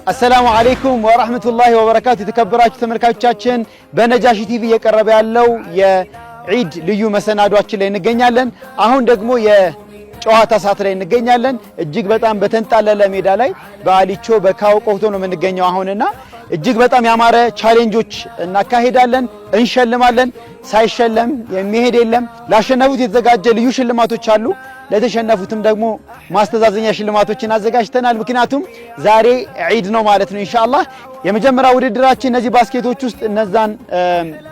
السلام عليكم ورحمة الله وبركاته። የተከበራችሁ ተመልካቾቻችን፣ በነጃሺ ቲቪ እየቀረበ ያለው የዒድ ልዩ መሰናዷችን ላይ እንገኛለን። አሁን ደግሞ የጨዋታ ሰዓት ላይ እንገኛለን። እጅግ በጣም በተንጣለለ ሜዳ ላይ በአሊቾ በካዎ ቆቶ ነው የምንገኘው አሁንና እጅግ በጣም ያማረ challenge ኦች እናካሄዳለን፣ እንሸልማለን። ሳይሸለም የሚሄድ የለም። ላሸነፉት የተዘጋጀ ልዩ ሽልማቶች አሉ። ለተሸነፉትም ደግሞ ማስተዛዘኛ ሽልማቶችን አዘጋጅተናል። ምክንያቱም ዛሬ ዒድ ነው ማለት ነው። ኢንሻአላህ የመጀመሪያ ውድድራችን እነዚህ basket ኦች ውስጥ እነዛን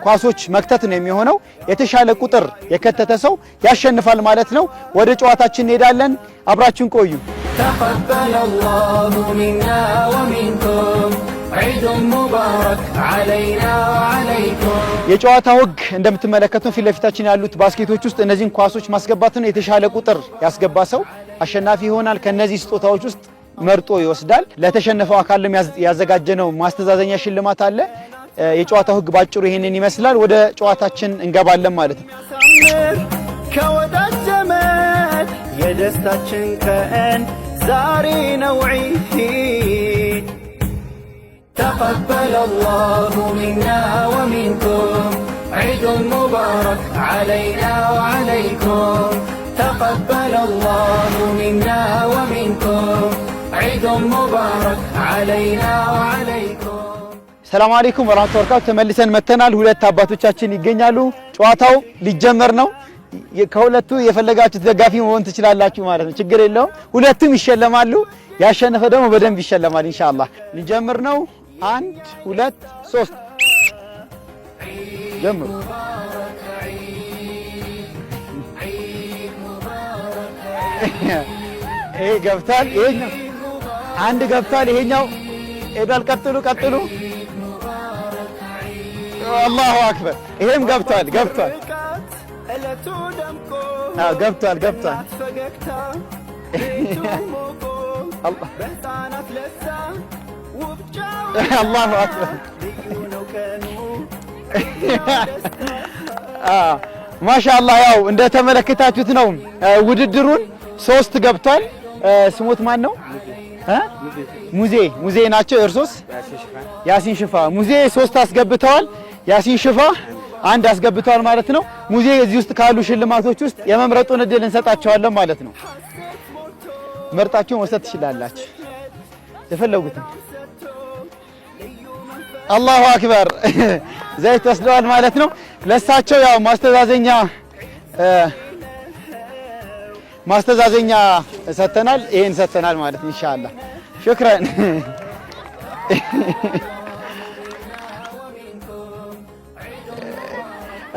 ኳሶች መክተት ነው የሚሆነው። የተሻለ ቁጥር የከተተ ሰው ያሸንፋል ማለት ነው። ወደ ጨዋታችን እንሄዳለን። አብራችን ቆዩ። تقبل الله منا ومنكم، عيد مبارك علينا وعليكم. የጨዋታው ህግ እንደምትመለከቱት ፊት ለፊታችን ያሉት basket ኦች ውስጥ እነዚህን ኳሶች ማስገባት ነው። የተሻለ ቁጥር ያስገባ ሰው አሸናፊ ይሆናል። ከነዚህ ስጦታዎች ውስጥ መርጦ ይወስዳል። ለተሸነፈው አካልም ያዘጋጀነው ማስተዛዘኛ ሽልማት አለ። የጨዋታው ህግ ባጭሩ ይሄንን ይመስላል። ወደ ጨዋታችን እንገባለን ማለት ነው። ሳምር ከወዳጅ ዘመድ፣ የደስታችን ቀን ዛሬ ነው ዒድ። تقبل الله منا ومنكم، عيد مبارك علينا وعليكم. تقبل الله منا ومنكم، عيد مبارك علينا وعليكم. ሰላም አለይኩም ወራህመቱላሂ ወበረካቱ። ተመልሰን መተናል። ሁለት አባቶቻችን ይገኛሉ። ጨዋታው ሊጀመር ነው። ከሁለቱ የፈለጋችሁት ደጋፊ መሆን ትችላላችሁ ማለት ነው። ችግር የለውም። ሁለቱም ይሸለማሉ። ያሸነፈ ደግሞ በደንብ ይሸለማል ኢንሻአላህ። ሊጀምር ነው። አንድ፣ ሁለት፣ ሶስት፣ ጀምሩ። ይሄ ገብቷል። ይሄኛው አንድ ገብቷል። ይሄኛው ሄዷል። ቀጥሉ፣ ቀጥሉ። አላሁ አክበር። ይሄም ገብቷል፣ ገብቷል። ርቃት ዕለቱ ደምቆ አዎ፣ ገብቷል፣ ገብቷል። በእናት ፈገግታ ቤቱ ሞቆ አላህ በሕፃናት ለዛ ውብ ጨዋታ አላሁ አክበር። ልዩ ነው ቀኑ። ማሻአላህ፣ ያው እንደተመለከታችሁት ነው ውድድሩን። ሶስት ገብቷል። ስሞት ማን ነው? እ? ሙዜ፣ ሙዜ ናቸው። እርሶስ? ያሲን ሽፋ። ሙዜ ሶስት አስገብተዋል። ያሲን ሽፋ አንድ አስገብተዋል ማለት ነው። ሙዜ፣ እዚህ ውስጥ ካሉ ሽልማቶች ውስጥ የመምረጡን እድል እንሰጣቸዋለን ማለት ነው። መርጣችሁ መውሰድ ትችላላችሁ የፈለጉትን። አላሁ አክበር፣ ዘይት ወስደዋል ማለት ነው። ለሳቸው ያው ማስተዛዘኛ ሰጥተናል። ይሄን ሰጥተናል ማለት ነው። ኢንሻአላህ፣ ሽክረን።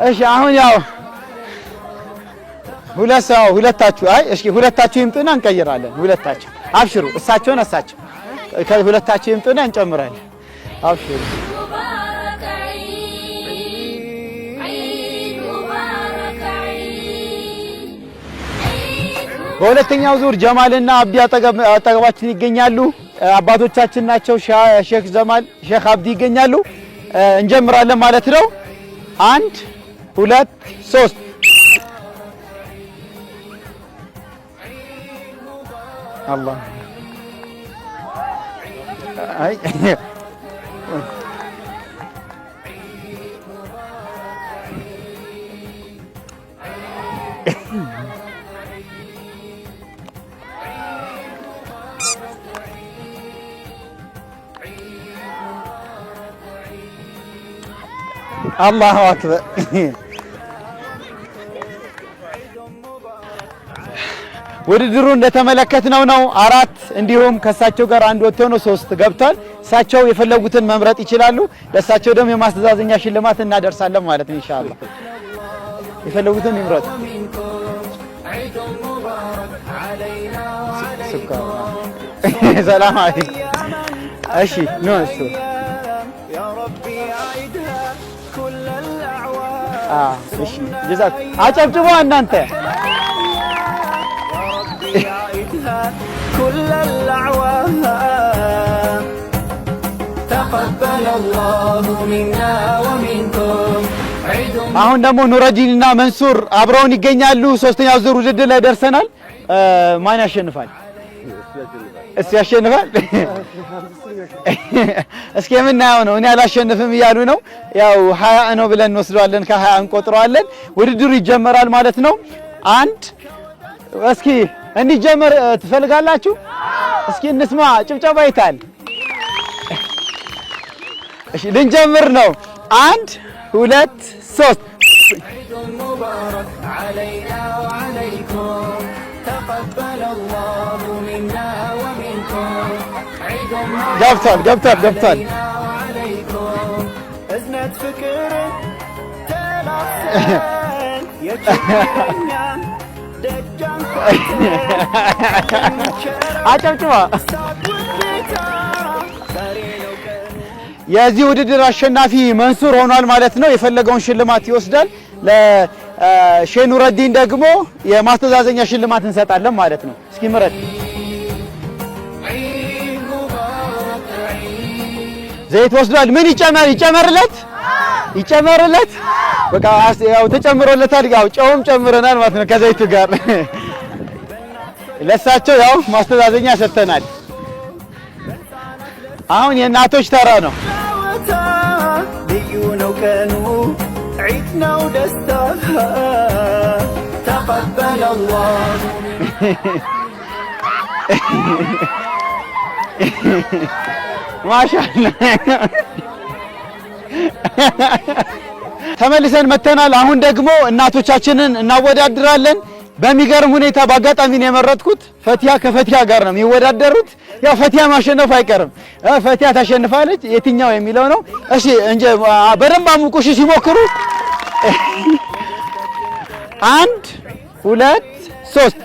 እሺ፣ አሁን ያው ሁለት ሰው፣ ሁለታችሁ፣ አይ እሺ፣ ሁለታችሁ ይምጡና እንቀይራለን። ሁለታችሁ አብሽሩ። እሳቸውን እሳቸው ከሁለታችሁ ይምጡና እንጨምራለን። አብሽሩ። مبارك عيد، عيد مبارك عيد، عيد. በሁለተኛው ዙር ጀማልና አብዲ አጠገባችን ይገኛሉ። አባቶቻችን ናቸው። ሼክ ጀማል፣ ሼክ አብዲ ይገኛሉ። እንጀምራለን ማለት ነው። አንድ፣ ሁለት፣ ሶስት። አላህ፣ አይ፣ አላሁ አክበር። ውድድሩ እንደተመለከትነው ነው። አራት እንዲሁም ከእሳቸው ጋር አንድ ወጥቶ ነው ሶስት ገብቷል። እሳቸው የፈለጉትን መምረጥ ይችላሉ። ለእሳቸው ደግሞ የማስተዛዘኛ ሽልማት እናደርሳለን ማለት ነው። ኢንሻአላህ የፈለጉትን ይምረጡ። عيد مبارك علينا. ስኳር። ሰላም አለይኩም። እሺ፣ ኖ እሱ يا ربي أعدها كل الأعوام. እሺ፣ ጀዛክ። አጨብጭቡ እናንተ። يا ربي أعدها كل الأعوام. تقبل الله منا ومنكم، عيد አሁን ደግሞ ኑረዲን እና መንሱር አብረውን ይገኛሉ። ሶስተኛው ዙር ውድድር ላይ ደርሰናል። ማን ያሸንፋል? እሱ ያሸንፋል። እስኪ የምናየው ነው። እኔ አላሸንፍም እያሉ ነው። ያው 20 ነው ብለን እንወስደዋለን፣ ከ20 እንቆጥረዋለን። ውድድሩ ይጀመራል ማለት ነው። አንድ እስኪ እንዲጀመር ትፈልጋላችሁ? እስኪ እንስማ። ጭብጨባ ይታል። እሺ ልንጀምር ነው። አንድ፣ ሁለት፣ ሶስት። عيد مبارك علينا وعليكم تقبل الله منا ومنكم عيد مبارك ገብቷል፣ ገብቷል፣ ገብቷል። علينا وعليكم እዝነት ፍቅር ተላብሰን የችግረኛን ደጃን አጨብጭባ። ሳቅ ውዴታ ዛሬ ነው ቀኑ። የዚህ ውድድር አሸናፊ መንሱር ሆኗል ማለት ነው። የፈለገውን ሽልማት ይወስዳል። ለሼህ ኑረዲን ደግሞ የማስተዛዘኛ ሽልማት እንሰጣለን ማለት ነው። እስኪ ምረጥ። عيد مبارك عيد ዘይት ወስዷል። ምን ይጨመር? ይጨመርለት፣ ይጨመርለት። በቃ ያው ተጨምሮለታል። ያው ጨውም ጨምረናል ማለት ነው ከዘይቱ ጋር። ለሳቸው ያው ማስተዛዘኛ ሰጥተናል። አሁን የእናቶች ተራ ነው። ጨዋታ ልዩ ነው ቀኑ ዒድ ነው ደስታ ተቀበለ አላሁ ማሻአላ ተመልሰን መተናል። አሁን ደግሞ እናቶቻችንን እናወዳድራለን። በሚገርም ሁኔታ በአጋጣሚ ነው የመረጥኩት። ፈቲያ ከፈቲያ ጋር ነው የሚወዳደሩት። ያው ፈቲያ ማሸነፍ አይቀርም። ፈቲያ ታሸንፋለች። የትኛው የሚለው ነው። እሺ እንጂ በደንብ አሙቁ። እሺ ሲሞክሩ አንድ፣ ሁለት፣ ሶስት።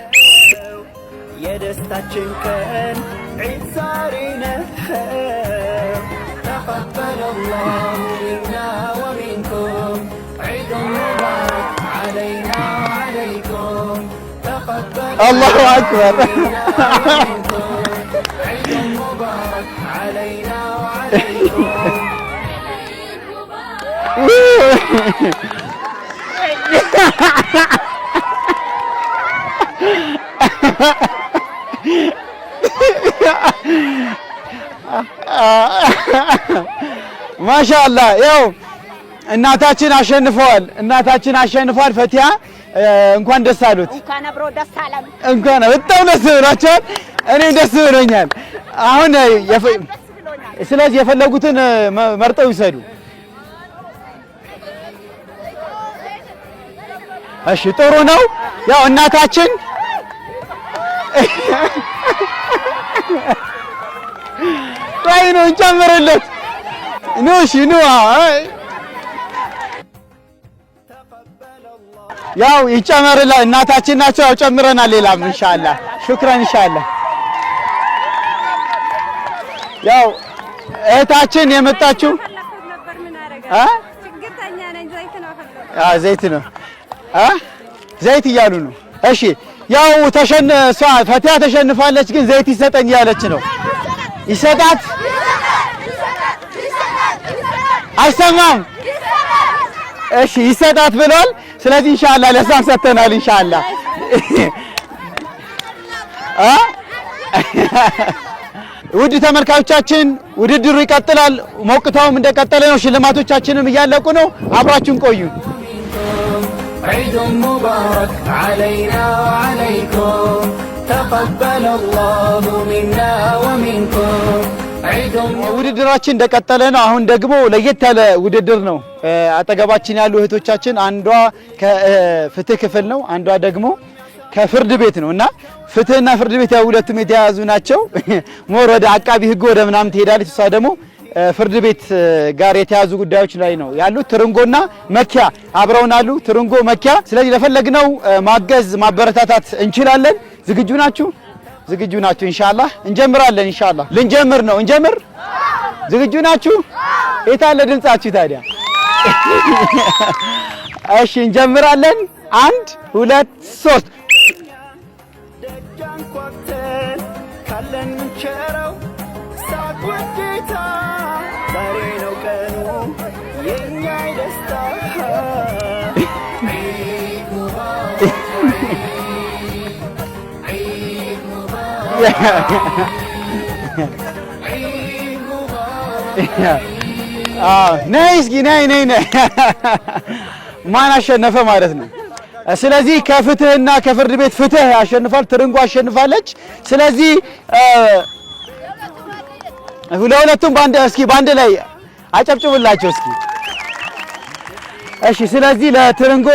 የደስታችን ቀን ዒድ ዛሬ ነው። ተቀበለ አላሁ ሚና ወሚንኩም ዒድ ሙባረክ ዓለይና ወዓለይኩም ተቀበለ አላሁ አክበር። ሚና ወሚንኩም ዒድ ሙባረክ ዓለይና ወዓለይኩም። ማሻአላህ ያው እናታችን አሸንፈዋል። እናታችን አሸንፈዋል። ፈቲያ እንኳን ደስ አሉት። እንኳን አብሮ ደስ አለን። እንኳን በጣም ደስ ብሏቸዋል። እኔም ደስ ብሎኛል። አሁን ስለዚህ የፈለጉትን መርጠው ይውሰዱ። እሺ ጥሩ ነው። ያው እናታችን ቆይ ነው እንጨምርለት። ኑ እሺ ኑ። አይ ያው ይጨመርላ እናታችን ናቸው። ያው ጨምረናል። ሌላም ኢንሻአላህ ሹክራን ኢንሻአላህ። ያው እህታችን የመጣችው ነበር ምን አደረገ? አ ችግርተኛ ነኝ። ዘይት ነው ፈለኩት። አ ዘይት ነው አ ዘይት እያሉ ነው። እሺ ያው እሷ ፈቲያ ተሸንፋለች፣ ግን ዘይት ይሰጠኝ እያለች ነው። ይሰጣት አይሰማም። እሺ ይሰጣት ብሏል። ስለዚህ ኢንሻአላህ ለሷም ሰጥተናል። ኢንሻአላህ አ ውድ ተመልካቾቻችን ውድድሩ ይቀጥላል። ሞቅታውም እንደቀጠለ ነው። ሽልማቶቻችንም እያለቁ ነው። አብራችሁን ቆዩ። عيد مبارك علينا وعليكم تقبل الله منا ومنكم عيد ውድድራችን እንደቀጠለ ነው። አሁን ደግሞ ለየት ያለ ውድድር ነው። አጠገባችን ያሉ እህቶቻችን አንዷ ከፍትህ ክፍል ነው፣ አንዷ ደግሞ ከፍርድ ቤት ነው እና ፍትህና ፍርድ ቤት ያው ሁለቱም የተያያዙ ናቸው። more ወደ አቃቢ ህግ ወደ ምናምን ትሄዳለች። እሷ ደግሞ ፍርድ ቤት ጋር የተያዙ ጉዳዮች ላይ ነው ያሉት። ትርንጎና መኪያ አብረውን አሉ። ትርንጎ መኪያ። ስለዚህ ለፈለግነው ማገዝ ማበረታታት እንችላለን። ዝግጁ ናችሁ? ዝግጁ ናችሁ? ኢንሻአላህ እንጀምራለን። ኢንሻአላህ ልንጀምር ነው። እንጀምር። ዝግጁ ናችሁ? የታለ ድምጻችሁ ታዲያ? እሺ እንጀምራለን። አንድ፣ ሁለት፣ ሶስት። ደጃን ኳኩተን ካለን ምንቸረው ሳቅ ውዴታ ዛሬ ነው ቀኑ የእኛ ደስታ ዒድ ሙባረክ ዒድ ሙባረክ ዒድ አዎ ነይ እስኪ ነይ ነይ ነይ። ማን አሸነፈ ማለት ነው? ስለዚህ ከፍትህና ከፍርድ ቤት ፍትህ አሸንፏል። ትርንጎ አሸንፋለች። ስለዚህ ለሁለቱም በአንድ እስኪ በአንድ ላይ አጨብጭቡላቸው እስኪ። እሺ፣ ስለዚህ ለትርንጎ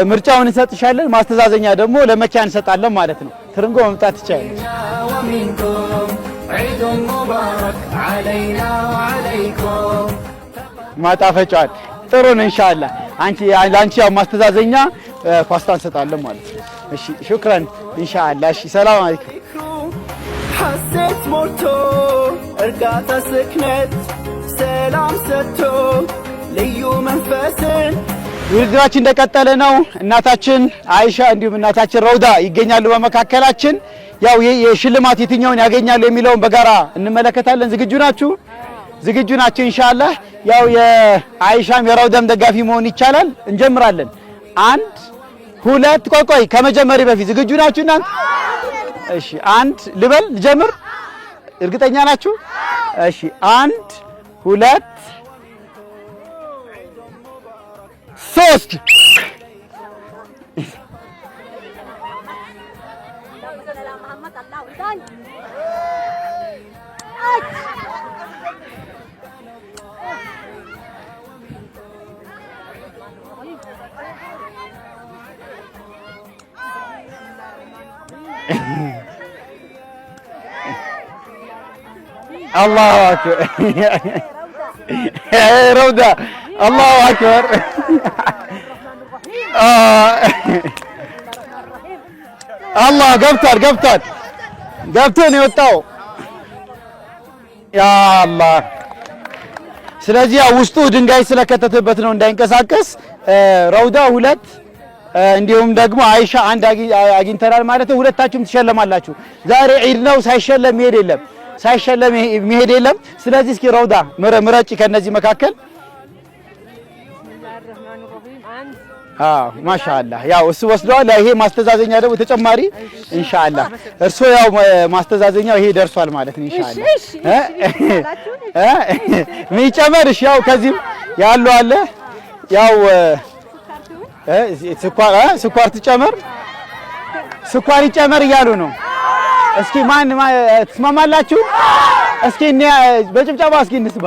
ምርጫውን እንሰጥሻለን፣ ማስተዛዘኛ ደግሞ ለመኪያ እንሰጣለን ማለት ነው። ትርንጎ መምጣት ትችላለች። ومنكم عيد مبارك علينا وعليكم ማጣፈጫዋን ጥሩ ነው። ኢንሻአላህ አንቺ ለአንቺ ያው ማስተዛዘኛ ፓስታ እንሰጣለን ማለት ነው። እሺ شكرا ኢንሻአላህ። እሺ ሰላም አለይኩም። ሐሴት ሞልቶ እርጋታ ስክነት ሰላም ሰጥቶ ልዩ መንፈስን ውድድራችን እንደቀጠለ ነው። እናታችን አይሻ እንዲሁም እናታችን ረውዳ ይገኛሉ በመካከላችን። ያው የሽልማት የትኛውን ያገኛሉ የሚለውን በጋራ እንመለከታለን። ዝግጁ ናችሁ? ዝግጁ ናችሁ? ኢንሻአላህ። ያው የአይሻም የረውዳም ደጋፊ መሆን ይቻላል። እንጀምራለን። አንድ ሁለት፣ ቆይ ቆይ፣ ከመጀመሪ በፊት ዝግጁ ናችሁ እናንተ? እሺ አንድ ልበል፣ ልጀምር? እርግጠኛ ናችሁ? እሺ አንድ ሁለት ሶስት። الله أكبر ረውዳ الله أكبر። አላህ ገብቷል፣ ገብቷል፣ ገብቶ ነው የወጣው። ያ አላህ። ስለዚህ ያው ውስጡ ድንጋይ ስለከተተበት ነው እንዳይንቀሳቀስ። ረውዳ ሁለት እንዲሁም ደግሞ አይሻ አንድ አግኝተናል ማለት ነው። ሁለታችሁም ትሸለማላችሁ። ዛሬ ዒድ ነው፣ ሳይሸለም መሄድ የለም፣ ሳይሸለም መሄድ የለም። ስለዚህ እስኪ ረውዳ ምረጪ ከነዚህ መካከል። አዎ ማሻአላህ፣ ያው እሱ ወስደዋል። ይሄ ማስተዛዘኛ ደግሞ ተጨማሪ ኢንሻአላህ። እርሶ ያው ማስተዛዘኛው ይሄ ደርሷል ማለት ነው ኢንሻአላህ። እ ምን ይጨመር? እሺ ያው ከዚህም ያለው አለ ያው ስኳር ስኳር ትጨመር፣ ስኳር ይጨመር እያሉ ነው። እስኪ ማን ትስማማላችሁ? እስኪ በጭብጨባ እስኪ እንስማ።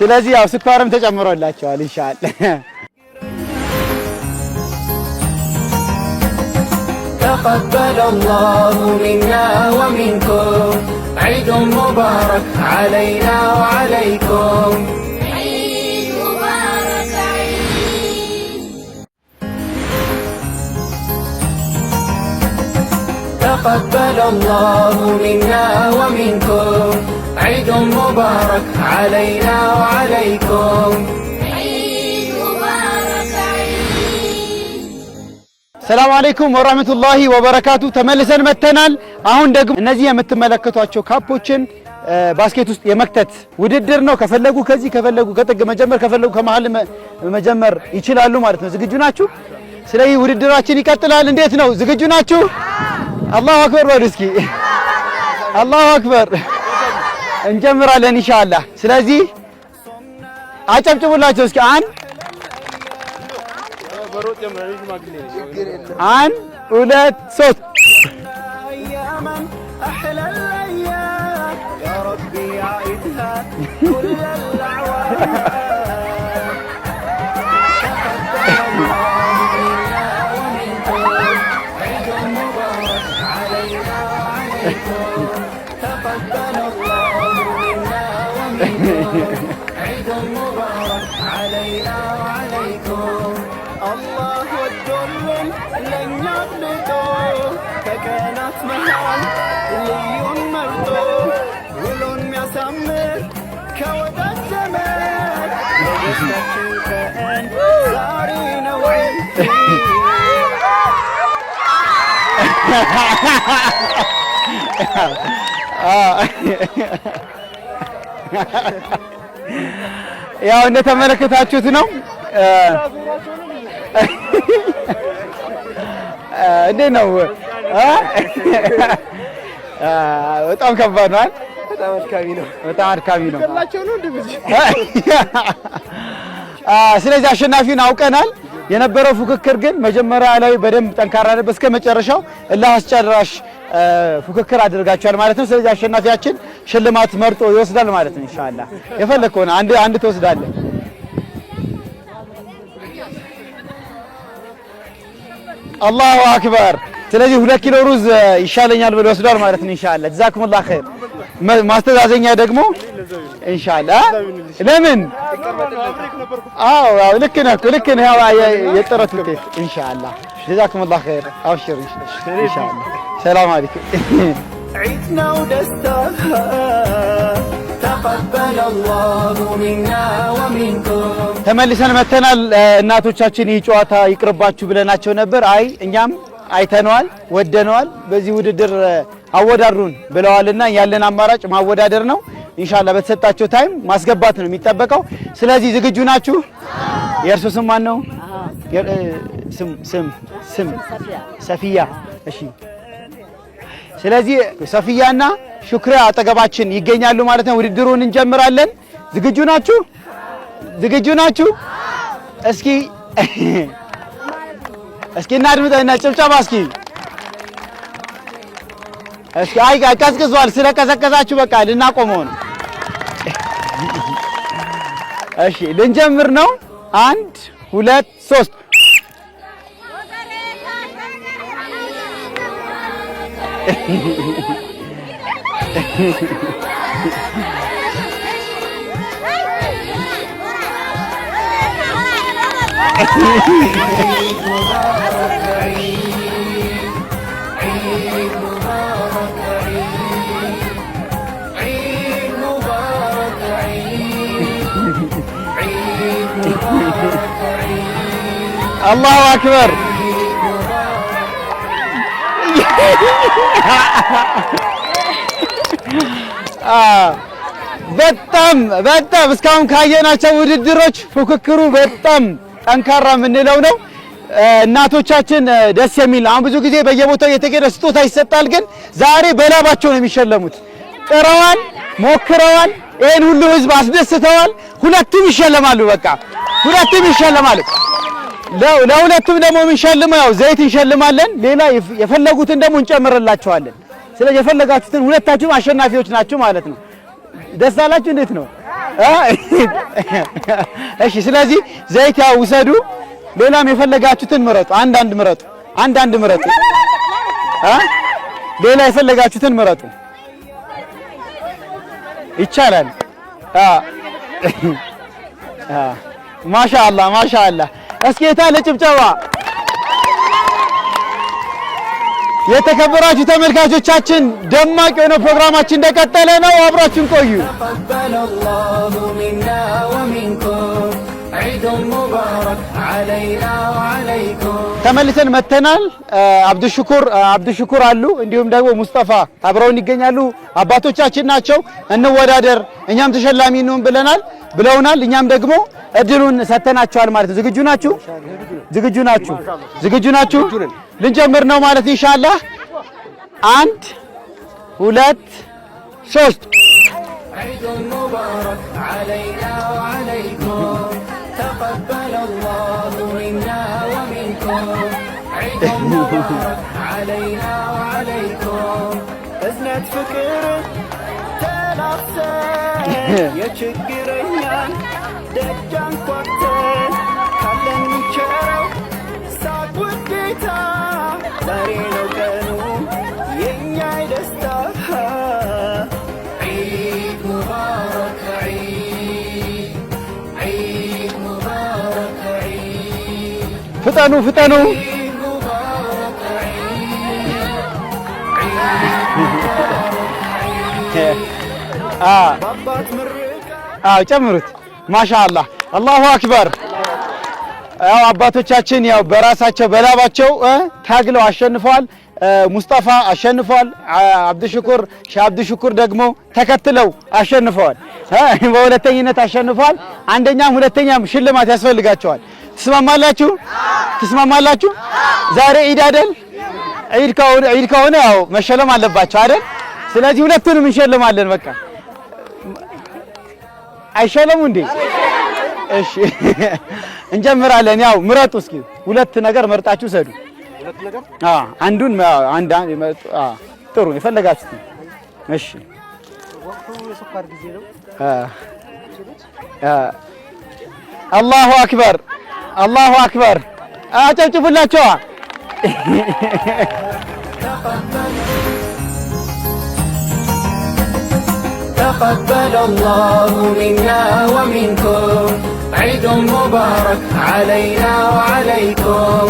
ስለዚህ ያው ስኳርም ተጨምሮላቸዋል ኢንሻአላህ። تقبل الله منا ومنكم عيد مبارك علينا وعليكم عيد مبارك عيد تقبل الله منا ومنكم عيد مبارك علينا وعليكم عيد مبارك عيد ሰላም አለይኩም ወራህመቱላሂ ወበረካቱ። ተመልሰን መተናል። አሁን ደግሞ እነዚህ የምትመለከቷቸው cup ኦችን basket ውስጥ የመክተት ውድድር ነው። ከፈለጉ ከዚህ ከፈለጉ ከጥግ መጀመር ከፈለጉ ከመሀል መጀመር ይችላሉ ማለት ነው። ዝግጁ ናችሁ? ስለዚህ ውድድራችን ይቀጥላል። እንዴት ነው? ዝግጁ ናችሁ? አላሁ አክበር በሉ እስኪ። አላሁ አክበር። እንጀምራለን ኢንሻአላህ። ስለዚህ አጨብጭቡላቸው እስኪ። አንድ አንድ ሁለት ሶስት። أياما أحلى الأيام يا ربي عائدها كل الأعوام تقبل الله منا ومنكم عيد مبارك علينا وعليكم تقبل الله منا ومنكم عيد مبارك علينا وعليكم الله ወዶልን ለእኛ አብልጦ ከቀናት መሃል ልዩን መርጦ ውሎን የሚያሳምር ከወዳጅ ዘመድ የደስታችን ቀን ዛሬ ነው ዒድ። ያው እንደተመለከታችሁት ነው። እንዴት ነው? በጣም ከባድ ነው አይደል? በጣም አድካሚ ነው። በጣም አድካሚ ነው። ስለዚህ አሸናፊውን አውቀናል። የነበረው ፉክክር ግን መጀመሪያ ላይ በደንብ ጠንካራ ነበር። እስከ መጨረሻው እልህ አስጨራሽ ፉክክር አድርጋችኋል ማለት ነው። ስለዚህ አሸናፊያችን ሽልማት መርጦ ይወስዳል ማለት ነው። ኢንሻአላህ የፈለግከውን አንድ አንድ ትወስዳለህ። الله أكبر። ስለዚህ 2 ኪሎ ሩዝ ይሻለኛል ብሎ ይወስዳል ማለት ነው። ኢንሻአላህ جزاكم الله خير። ማስተዛዘኛ ደግሞ ኢንሻአላህ። ለምን? አዎ አዎ፣ ልክ ነህ እኮ፣ ልክ ነህ። ያው የጥረት ውጤት ኢንሻአላህ። جزاكم الله خير። አብሽር ኢንሻአላህ። سلام عليكم። ዒድ ነው ደስታ። تقبل الله منا ومنكم። ተመልሰን መተናል። እናቶቻችን ይህ ጨዋታ ይቅርባችሁ ብለናቸው ነበር። አይ እኛም አይተነዋል፣ ወደነዋል። በዚህ ውድድር አወዳድሩን ብለዋልና ያለን አማራጭ ማወዳደር ነው። ኢንሻአላህ በተሰጣቸው time ማስገባት ነው የሚጠበቀው። ስለዚህ ዝግጁ ናችሁ? የእርሶ ስም ማን ነው? ስም ስም ስም ሰፊያ። እሺ። ስለዚህ ሰፊያና ሹክሪያ አጠገባችን ይገኛሉ ማለት ነው። ውድድሩን እንጀምራለን። ዝግጁ ናችሁ? ዝግጁ ናችሁ? እስኪ እስኪ እናድምጠና ጭብጨባ እስኪ እስኪ። አይ ቀዝቅዟል። ስለቀዘቀዛችሁ በቃ ልናቆመው ነው። እሺ ልንጀምር ነው። አንድ፣ ሁለት፣ ሶስት። عيد مبارك عيد، عيد مبارك عيد، عيد مبارك عيد. الله أكبر። عيد مبارك. በጣም በጣም እስካሁን ካየናቸው ውድድሮች ፉክክሩ በጣም ጠንካራ የምንለው ነው። እናቶቻችን ደስ የሚል፣ አሁን ብዙ ጊዜ በየቦታው እየተሄደ ስጦታ ይሰጣል፣ ግን ዛሬ በላባቸው ነው የሚሸለሙት። ጥረዋል፣ ሞክረዋል፣ ይህን ሁሉ ህዝብ አስደስተዋል። ሁለቱም ይሸለማሉ። በቃ ሁለቱም ይሸለማሉ። ለሁለቱም ደግሞ የምንሸልመው ያው ዘይት እንሸልማለን። ሌላ የፈለጉትን ደግሞ እንጨምርላቸዋለን። ስለዚህ የፈለጋችሁትን፣ ሁለታችሁም አሸናፊዎች ናችሁ ማለት ነው። ደስ አላችሁ? እንዴት ነው? እሺ። ስለዚህ ዘይት ያው ውሰዱ። ሌላም የፈለጋችሁትን ምረጡ። አንድ አንድ ምረጡ። አንድ አንድ ምረጡ። ሌላ የፈለጋችሁትን ምረጡ። ይቻላል። ማሻአላህ ማሻአላህ። እስኪ የታለ ጭብጨባ? የተከበራችሁ ተመልካቾቻችን ደማቅ የሆነ ፕሮግራማችን እንደቀጠለ ነው። አብራችሁን ቆዩ። تقبل الله منا ومنكم، عيد مبارك علينا وعليكم. ተመልሰን መተናል። አብዱሽኩር አብዱሽኩር አሉ፣ እንዲሁም ደግሞ ሙስጠፋ አብረውን ይገኛሉ። አባቶቻችን ናቸው። እንወዳደር እኛም ተሸላሚ እንሁን ብለናል ብለውናል። እኛም ደግሞ እድሉን ሰተናቸዋል ማለት ነው። ዝግጁ ናችሁ? ዝግጁ ናችሁ? ዝግጁ ናችሁ? ልንጀምር ነው ማለት ኢንሻአላህ። አንድ፣ ሁለት፣ ሶስት። عيد مبارك علينا وعليكم، تقبل الله منا ومنكم، عيد مبارك علينا وعليكم. እዝነት ፍቅር ተላብሰን የችግረኛን ደጅ አንኳኩተን ካለን የሚቸረው ሳቅ ውዴታ ዛሬ ነው ቀኑ የእኛ ደስታ። عيد مبارك عيد، عيد مبارك عيد. ፍጠኑ ፍጠኑ። عيد مبارك عيد، عيد مبارك عيد. በአባት ምርቃት አዎ ጨምሩት። ማሻአላህ الله أكبر። ያው አባቶቻችን ያው በራሳቸው በላባቸው ታግለው አሸንፈዋል። ሙስጠፋ አሸንፈዋል። አብዱሽኩር፣ ሼህ አብዱሽኩር ደግሞ ተከትለው አሸንፈዋል። በሁለተኝነት አሸንፈዋል። አንደኛም ሁለተኛም ሽልማት ያስፈልጋቸዋል። ትስማማላችሁ? ትስማማላችሁ? ዛሬ ዒድ አይደል? ዒድ ከሆነ ያው መሸለም አለባቸው አይደል? ስለዚህ ሁለቱንም እንሸልማለን። በቃ አይሸለሙ እንዴ? እሺ እንጀምራለን። ያው ምረጡ እስኪ ሁለት ነገር መርጣችሁ ሰዱ። አዎ አንዱን አንድ አንድ አዎ ጥሩ የፈለጋችሁት። እሺ አላሁ አክበር አላሁ አክበር። አጨብጭቡላቸዋ። تقبل الله منا ومنكم عيد مبارك علينا وعليكم.